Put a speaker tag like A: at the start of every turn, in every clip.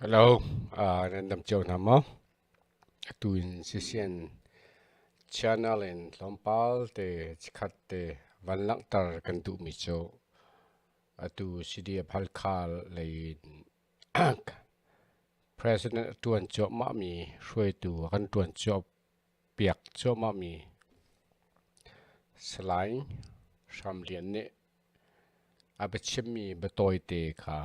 A: Hello, nan dam cio hna maw? Atu in sisian channel in tlawmpal te chikhat te van langhter kan duhmi cu atu CDF Halkha lei in President a ṭuan cuahmahmi hruaitu a kan ṭuan piak cuahmahmi Salai Hram Lian nih a biachimmi biatawite kha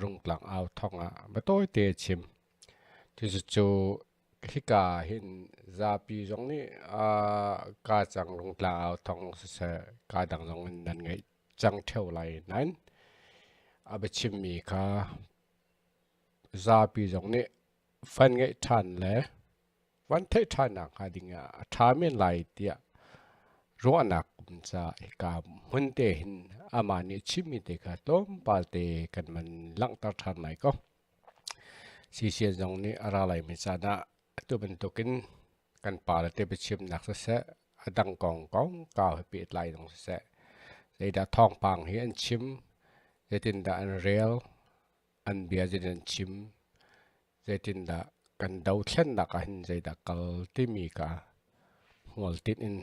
A: rungtlang au thawng ah biatawite a chim. Cucu hika hin zapi zong nih kaa cang rungtlang au thawng siseh kaa dang zong in nan ngaih cang ṭheo lai nain a biachimmi kha zapi zong nih van ngeih ṭhan le van theih ṭhannak hnga ding ah a ṭha men lai tiah ruahnak um caah hika hmun te hin amah nih chimmi te kha tlawmpal te kan van langhter ṭhan lai ko. CCN zong nih a ra laimi caan ah atu bantukin kan pale te biachimnak siseh, a dang kong kongkau he pehtlai zong siseh, zeidah thawngpang hi an chim, zeitindah an rel, an bia zeitin an chim, zeitindah kan dothlennak ah hin zeidah kal timi kha hmualtinh in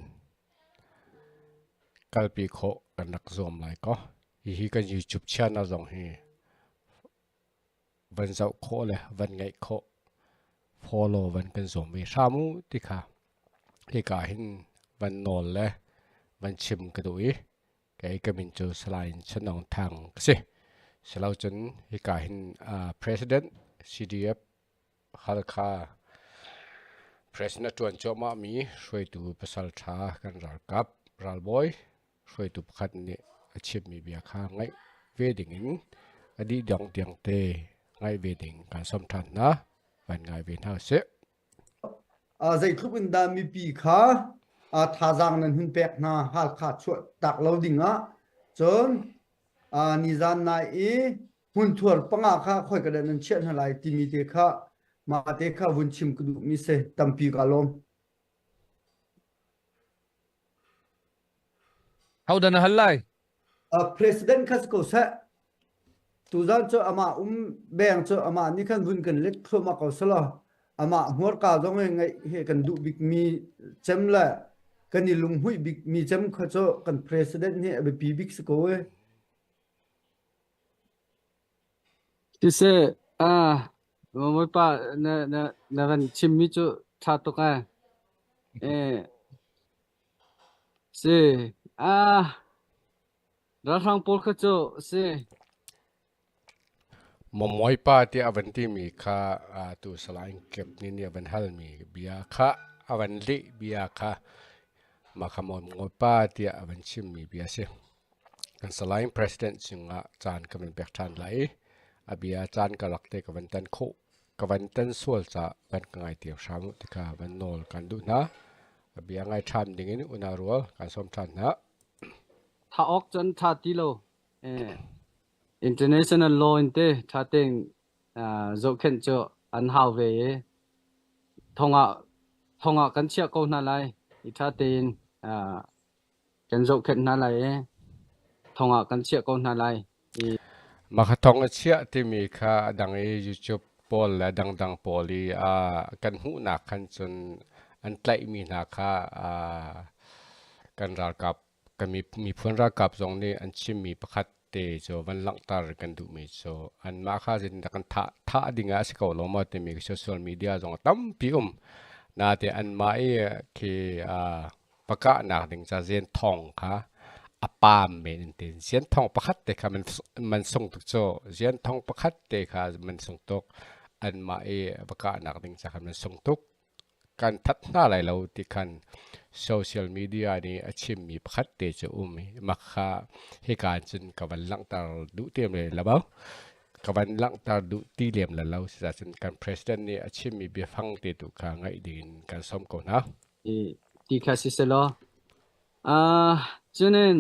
A: kalpi khawh kan rak zuam lai ko. Hihi kan YouTube channel zong hi van zoh khawh le van ngaih khawh follow van kan zuam ve hram u ti kha hika hin van nawl le van chim ka duh i kei ka min cu Salai Chanong Thang ka si. Silo cun hika hin President CDF Halkha President a ṭuan cuahmahmi hruaitu pasal ṭha kan ralkap ralbawi hruaitu pakhat nih a chimmi bia kha ngaih ve dingin a dih dong tiang te ngaih ve ding kan sawm ṭhan hna. Van ngai ve hna usih.
B: Zeitluk in dah mipi kha thazaang nan hun pek hna Halkha chuah tak lo ding ah cun nizan nai i hmunthuar panga kha khoi ka nan chiah hna lai timi te kha mah te kha vun chim ka duh mi si tampi ka lawm.
C: Hodah na hal lai?
B: President kha si ko seh. Tuzan cu amah um beng cu amah nih khan vun kan let thluahmah ko selaw amah hmurka zong hi ngaih he kan duh bikmi cem le kan i lunghmuih bikmi cem kha cu kan president hi a biapi bik si ko e.
C: Siseh, ah, Bawipa na na na van chimmi cu ṭha tuk ai. Eh, si, ah, ralhrang pawl kha cu si.
A: Mamuaipa tiah a van timi kha tu Salai Kep nih nih a van halmi bia kha a van leh bia kha mah kha Mamuaipa tiah a van chimmi bia a si. Kan Salai President cungah caan ka van pek ṭhan lai i a bia caan ka lak te ka van tan khawh ka van tan sual caah van ka ngaithiam hram u ti kha van nawl kan duh hna. A bia ngai ṭhan dingin unau rual kan sawm ṭhan hna.
C: Tha awk cun ṭha ti lo. Eh, international law in te ṭha tein zohkhenh cu an hau ve i thong ah thong ah kan chiah ko hna lai i ṭha tein kan zohkhenh hna lai i thong ah kan chiah ko hna lai i
A: Mah kha thong a chiah timi kha a dang i YouTube pawl le dangdang pawl i kan hmuhnak khan cun an tlaihmi hna kha kan ralkap Kan miphun ralkap zong nih an chimmi pakhat te cu van langhter kan duhmi cu anmah kha zeitindah kan thah thah ding ah a si ko lo maw timi social media zong a tampi um. Nain anmah i khi pakahnak ding ca zen thong kha a paam men in tin. Zen thong pakhat te kha man sung tuk cu. Zen thong pakhat te kha man sung tuk. Anmah i va kahnak ding ca kha man sung tuk. Kan that hna lai lo ti khan social media nih a chimmi pakhat te cu um i mah kha hika in cun ka van langhter duh ti lem lo. Ka van langhter duh ti lem lo. Cucaah kan president nih a chimmi biafang te tu kha ngaih ding in kan sawm ko hna.
C: I ti kha si selaw cunin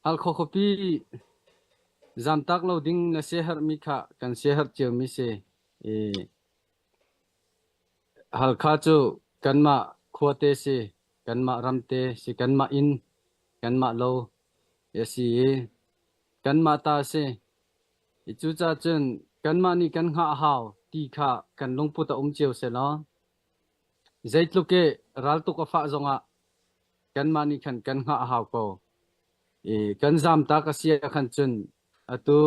C: Halkhaw khuapi zamtak lo ding na siaherhmi kha kan siaherh ciomi si. I Halkha cu kanmah khuate si, kanmah ramte si, kanmah inn, kanmah lo a si i kanmah ta a si. I cucaah cun Kanmah nih kan hngah a hau ti kha kan lungput a um cio selaw zeitluk i raltuk a fah zongah kanmah nih khan kan hngah a hau ko. I kan zamtak a si ah khan cun atu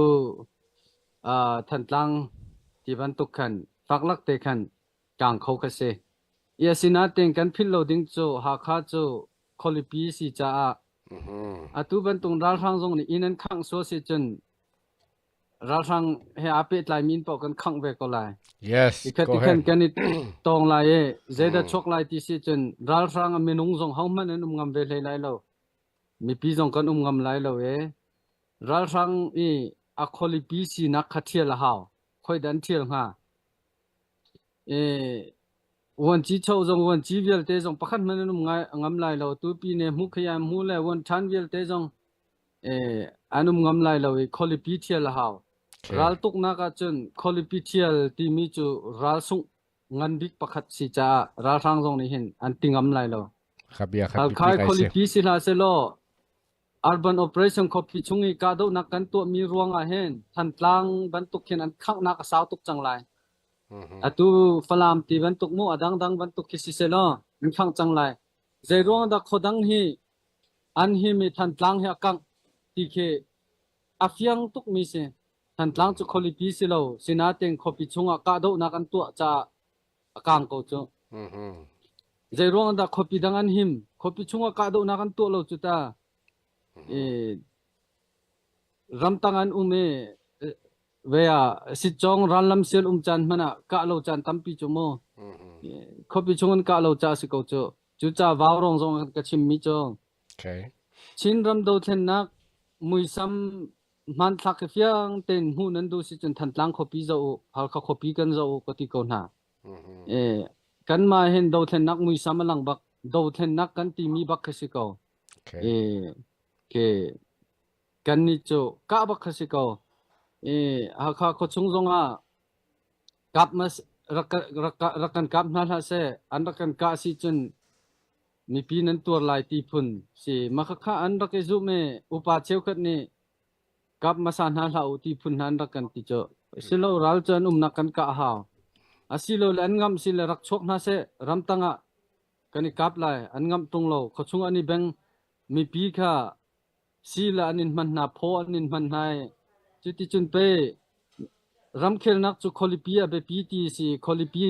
C: uh, Thantlang ti bantuk khan faklak te khan kang kho kha si. I asinain kan philh lo ding cu Hakha cu khualipi si caah atu bantuk ralhrang zong nih inn an khangh sual si cun ralhrang he aa pehtlaimi in paoh kan khangh ve ko lai.
A: Yes,
C: Ikhat
A: go
C: tikhan
A: ahead.
C: kan i tong lai i zeidah chuak lai ti si cun ralhrang a minung zong hohmanh an um ngam ve hlei lai lo. Mipi zong kan um ngam lai lo i ralhrang i a khualipi sinak kha ṭhial a hau. Khoi dah an ṭhial hnga? I vuanci cho zong vuanci vialte zong pakhat hmanh an um ngai ngam lai lo. Tupi ne hmu khaya hmu le vuan ṭhan vialte zong eh, an um ngam lai lo i khualipi ṭhial a hau.
A: Okay.
C: Raltuknak ahcun khualipi ṭhial timi cu ral sungh ngan bik pakhat si caah ralhrang zong nih hin an ti ngam lai lo.
A: Kha bia kha
C: Halkha
A: biapi
C: i
A: ngai si.
C: khualipi si hlah sehlaw urban operation khuapi chung i kahdohnak kan tuahmi ruangah hin Thantlang bantuk hin an khanghnak a sau tuk cang lai. Atu Falam ti bantuk mu a dangdang bantuk khi si sehlaw an khangh cang lai. Zei ruang dah khuadang hi an him i Thantlang hi a kangh ti khi a fiang tukmi si. Thantlang cu khualipi si lo, sinain khuapi chungah kahdohnak an tuah caah a kang ko cu. Zei ruang dah khuapi dang an him? Khuapi chungah kahdohnak an tuah lo cu ta. I ramtang an um i ve ah sitcawng rallam sial um caan hmanh ah kah lo caan tampi cu mu. Khuapi chung an kah lo ca si ko cu. Cucaah vaurawng zong ka chimmi cu
A: Okay.
C: Chinram dothlennak muisam hmanthlak hi fiang tein hmuh nan duh si cun Thantlang khuapi zoh u, Halkha khuapi kan zoh u ka ti ko hna. E, kanmah hin dothlennak muisam a lang bak, dothlennak kan timi bak khi si ko.
A: Okay.
C: E, ke kan nih cu kah bak kha si ko. E, Hakha khuachung zongah kap mas rak rak rak kan kap hna hlah seh, an rak kan kah si cun mipi nan tuar lai ti phun si. Makhakha an rak i zumh i upa cheukhat nih kap hmasa hna hlah u ti phun hna an rak kan ti cu. Silo ral cu an umnak kan kah a hau. Asilole an ngamh si le rak chuak hna seh ramtang ah kan i kap lai an ngamh tung lo khuachung an i beng mipi kha si le an in hman hna phaw an in hman hna i cuticun pe ramkhelnak cu khualipi a biapi ti si khualipi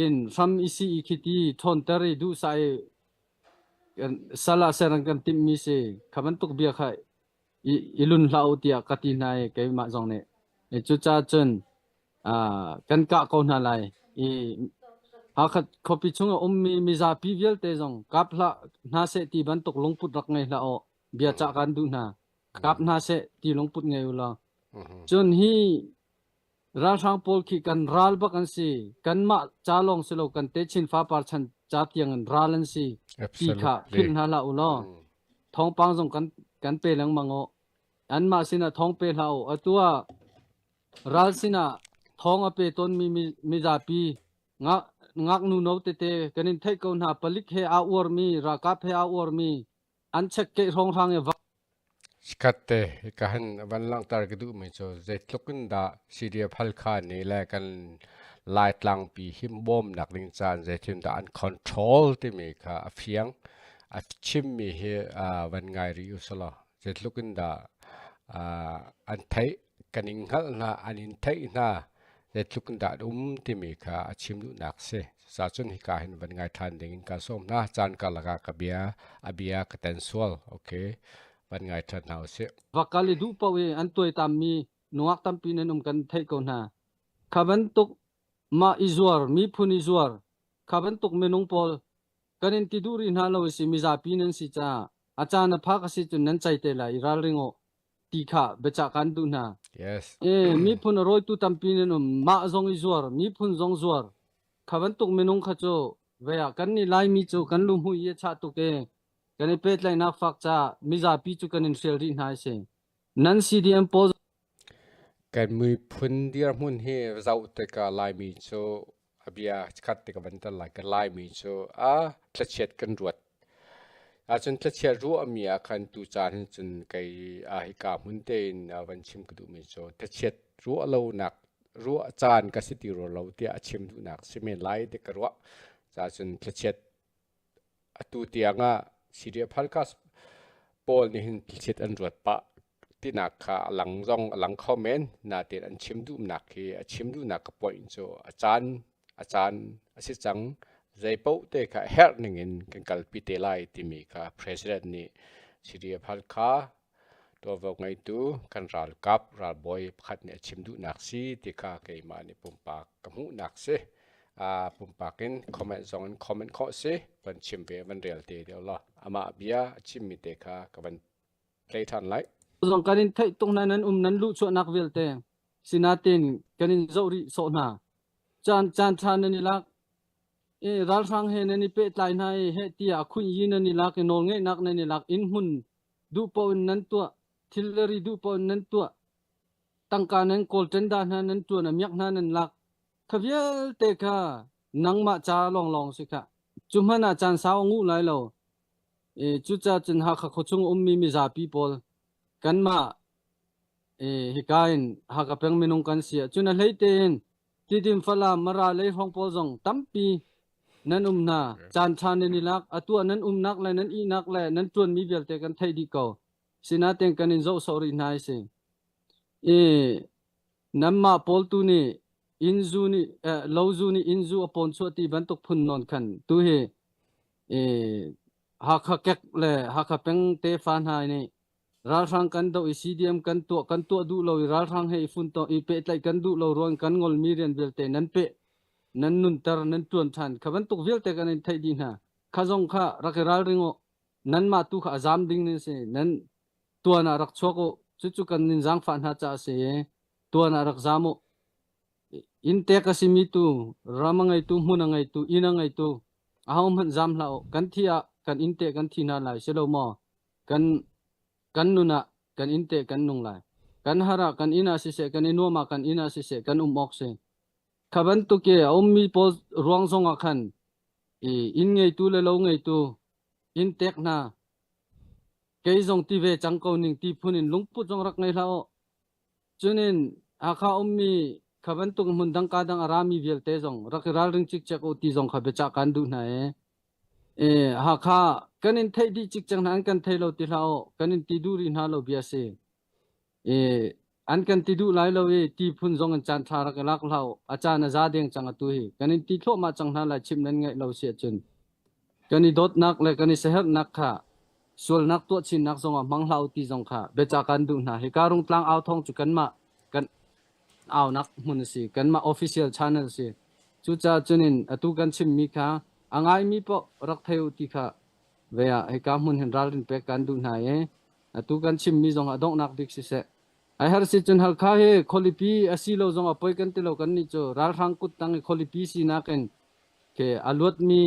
C: in hram i si i khiti ṭhawnter i duhsah i sal ah ser an kan timhmi si kha bantuk bia kha i, i lun hlah u tiah ka ti hna i keimah zong nih cucaah cun kan kah ko hna lai i Hakha khuapi chung a ummi mizapi vialte zong kap hlah hna seh ti bantuk lungput rak ngei hlah aw bia cah kan duh hna kap hna seh ti lungput ngei u law cun hi ralhrang pawl khi kan ral bak an si kanmah ca lawng si lo kan techin fapar chan ca tiang in ral an si ti kha philh hna hlah u law thawngpang zong kan kan pe lengmang aw anmah sinah thawng pe hlah u atu ah Ral sinah thawng a pe tawnmi mizapi ngaknu no tete kan in theih ko hna. Palik he aa uarmi, ralkap he aa uarmi an check keih hrawnghrang i
A: Chikkhat te hika hin van langhter ka duhmi cu zeitluk in dah CDF Halkha nih le kan Laitlangpi himbawmnak ding caan zeitin dah an control timi kha a fiang. A chimmi hi van ngai rih u selaw zeitluk in dah an theih kan in hngalh hna an in theih hna zeitluk in dah an um timi kha a chim duhnak a si. Cucaah hika hin van ngai ṭhan ding in ka sawm hna. Caan karlak ah ka bia a bia ka ten sual. Okay. Van ngai ṭhan hna usih.
C: Va kal i duh paoh i an tuaitammi nungak tampi nan um kan theih ko hna. Kha bantuk mah i zuar, miphun i zuar, kha bantuk minung pawl kan in ti duh rih hna lo i si mizapi nan si caah a caan a phak a si cun nan cei te lai i ralring u. ti kha biacah kan duh hna.
A: Yes.
C: E, miphun a rawitu tampi nan um. Mah zong i zuar, miphun zong zuar. Kha bantuk minung kha cu ve ah kan nih Laimi cu kan luhmui i a chah tuk e. Kan i pehtlaihnak fak caah mizapi cu kan in hrial rih hna a si. Nan CDM pawl
A: Kan miphun dirhmun hi zoh tikah Laimi cu a bia khat te ka van tel lai. Kan Laimi cu a thlachiat kan ruat. Ahcun thlachiat ruahmi ah khan tucaan hin cun kei hika hmun tein van chim ka duhmi cu thlachiat ruah lonak ruah caan ka si ti rua lo tiah a chim duhnak si men lai ti ka ruah. Cacun thlachiat atu tiang ah Syria Phalkas pawl nih hin thlachiat an ruat pah tinak kha a lang zong a lang kho men. Nain an chim duhnak hi a chim duhnak ka point cu a caan a caan a si cang. Zei paoh te kha herh ning in kan kalpi te lai timi kha President nih Syria Phalkha Tuanvo ngeitu kan ralkap ralbawi pakhat nih a chim duhnak si ti kha keimah nih pumpak ka hmuhnak si. Pumpak in comment zong in comment khawh si. Van chim ve van rel te deuh law amah bia a chimmi te kha ka van play ṭhan lai.
C: Zong kan in theih tuk hna nan um nan luhchuahnak vialte sinatin kan in zoh rih sawh hna. Caan caan ṭha nan i lak i ralhrang he nan i pehtlai hna i heh tiah khunh yi nan i lak i nawlngeihnak nan i lak inn hmun duh paoh in nan tuah thilri duh paoh in nan tuah tangka nan kawl ṭenda hna nan ṭuan a miak hna nan lak kha vialte kha nangmah ca lawnglawng si kha cu hmanh ah caan sau a nguh lai lo e cucaah cun Hakha khuachung ummi mizapi pawl kanmah e hika in Hakha peng minung kan si ah cun a hlei tein Tidim Falam Mara lei hrawng pawl zong tampi nan um hna caan ṭha nan i lak atu ah nan umnak le nan ihnak le nan ṭuanmi vialte kan theih dih ko sinain kan in zoh sawh rih hna i si i nanmah pawl tu nih inn zu nih eh, lo zu nih inn zu a pawn chuah ti bantuk phun nawn khan tu hi i Hakha kek le Hakha peng tefa hna nih ralhrang kan doh i CDM kan tuah kan tuah duh lo i ralhrang he i funtom i pehtlaih kan duh lo ruang kan ngolmi rian vialte nan peh nan nunter nan ṭuan ṭhan kha bantuk vialte kan in theih dih hna kha zong kha rak i ralring u nanmah tu kha a zam ding nan si nan tuan ah rak chuak u cucu kan nin zaangfah hna caah a si i tuan ah rak zam u inntek a simi tu ram a ngeitu hmun a ngeitu inn a ngeitu ahohmanh zam hlah u kan thi ah kan inn te kan thi hna lai si lo maw kan kan nun ah kan inn te kan nung lai kan har ah kan inn ah siseh kan i nuam ah kan inn ah siseh kan um awk si kha bantuk i a ummi pawl ruang zong ah khan i inn ngeitu le lo ngeitu inn tek hna kei zong ti ve cang ko ning ti phun in lungput zong rak ngei hlah u cunin Hakha ummi kha bantuk hmun dang ka dang a rami vialte zong rak i ralring cikcek u ti zong kha biacah kan duh hna e E, Hakha kan in theih dih cikcek hna an kan thei lo ti hlah u kan in ti duh rih hna lo bia si E, an kan ti duh lai lo i ti phun zong in caan ṭha rak i lak hlah u a caan a za deng cang atu hi kan in ti thluahmah cang hna lai chimh nan ngaih lo si ahcun kan i dawtnak le kan i siaherhnak kha sualnak tuah chinnak zong ah hmang hlah u ti zong kha biaca kan duh hna hika rungtlang au thawng cu kanmah kan aunak hmun a si kanmah official channel a si cucaah cunin atu kan chimmi kha a ngaimi paoh rak thei u ti kha ve ah hika hmun hin ralrin pek kan duh hna i atu kan chimmi zong a donghnak bik siseh ai har si cun Halkha hi khualipi a si lo zong a poi kan ti lo kan nih cu ralhrang kut tang i khualipi sinak in ke a luatmi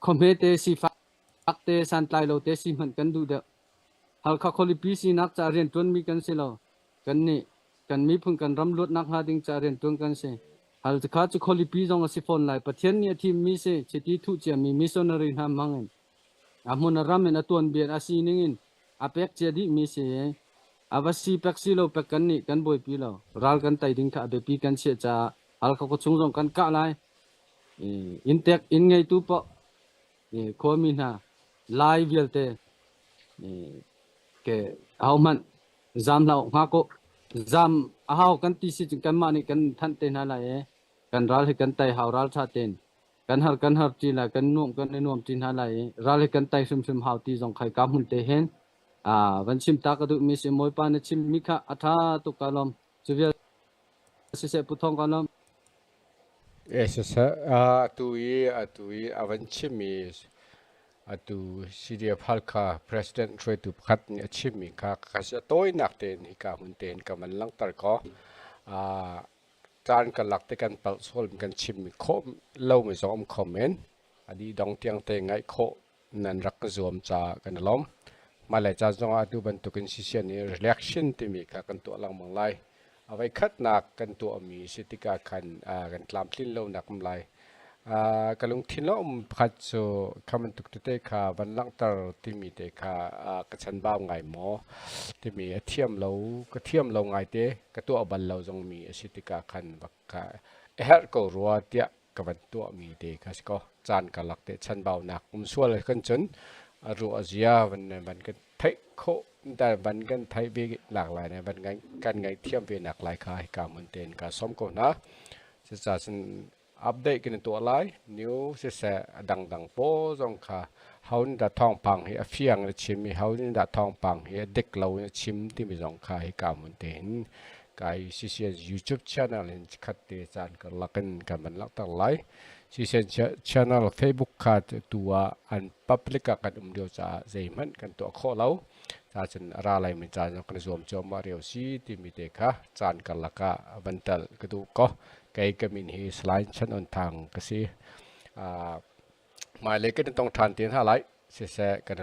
C: khuahmete sifak te santlai lo te si hmanh kan duh deuh Halkha khualipi sinak ca rianṭuanmi kan si lo kan nih kan miphun kan ram luatnak hnga ding ca rianṭuan kan si Halkha cu khualipi zong a si fawn lai Pathian nih a thimmi si chiti thuh ciami missionary hna hmang in a hmun a ram in a tuanbia a sining in a pek cia dihmi si a va si pek si lo pek kan nih kan buaipi lo ral kan tei ding kha a biapi kan chiah caah Halkha khuachung zong kan kah lai inntek inn ngeitu paoh khuami hna lai vialte ke ahohmanh zam hlah hnga ko zam a hau kan ti si cun kanmah nih kan thanh te hna lai i kan ral hi kan tei hau ral ṭha tein kan har kan har ṭi lai kan nuam kan i nuam ṭi hna lai i ral hi kan tei hrimhrim hau ti zong khai ka hmun te hin van chim ta ka duhmi si Bawipa na chimmi kha a ṭha tuk ka lawm cu vial siseh Pu Thawng ka lawm
A: Siseh, atu i atu i a van chimmi atu CDF Halkha President hruaitu pakhat nih a chimmi kha ka si a tawinak tein hika hmun tein ka van langhter ko. Caan karlak te kan palh sual kan chimmi khawh lomi zong um kho men. A dih dong tiang te ngaih khawh nan rak ka zuam caah kan i lawm. Hmailei caan zongah atu bantukin sisian i relaxation timi kha kan tuah lengmang lai. A voikhatnak kan tuahmi si tikah khan kan tlamtlin lonak um lai. Ka lungthin le um pakhat cu kha bantuk tete kha van langhter timi te kha ka chanbau ngai maw timi a thiam lo ka thiam lo ngaite ka tuah bal lo zong mi a si tikah khan va ka herh ko rua tiah ka van tuahmi te kha si ko. Caan karlak te chanbaunak um sual kan cun a ruah zia van van kan theih khawh van kan theih ve nak lai ne van kan ngaihthiam ve nak lai kha hika hmun tein ka som ko hna. Cucaah cun update kan tuah lai. New siseh a dangdang pawl zong kha ho nih dah thawngpang hi a fiang in a chim i ho nih dah thawngpang hi a dik lo in a chim timi zong kha hika hmun te hin kai CCN YouTube channel in khat te caan karlak in kan van langhter lai. CCN channel Facebook kha tu ah an public ah kan um lio caah zeihmanh kan tuah khawh lo. Cacun a ra laimi caan zong kan i zuam cuahmah rio si timi te kha caan karlak ah van tel ka duh ko. Kei ka min hi Salai Chan On Thang ka si. Hmailei kan i tong ṭhan te hna lai. Siseh kan i.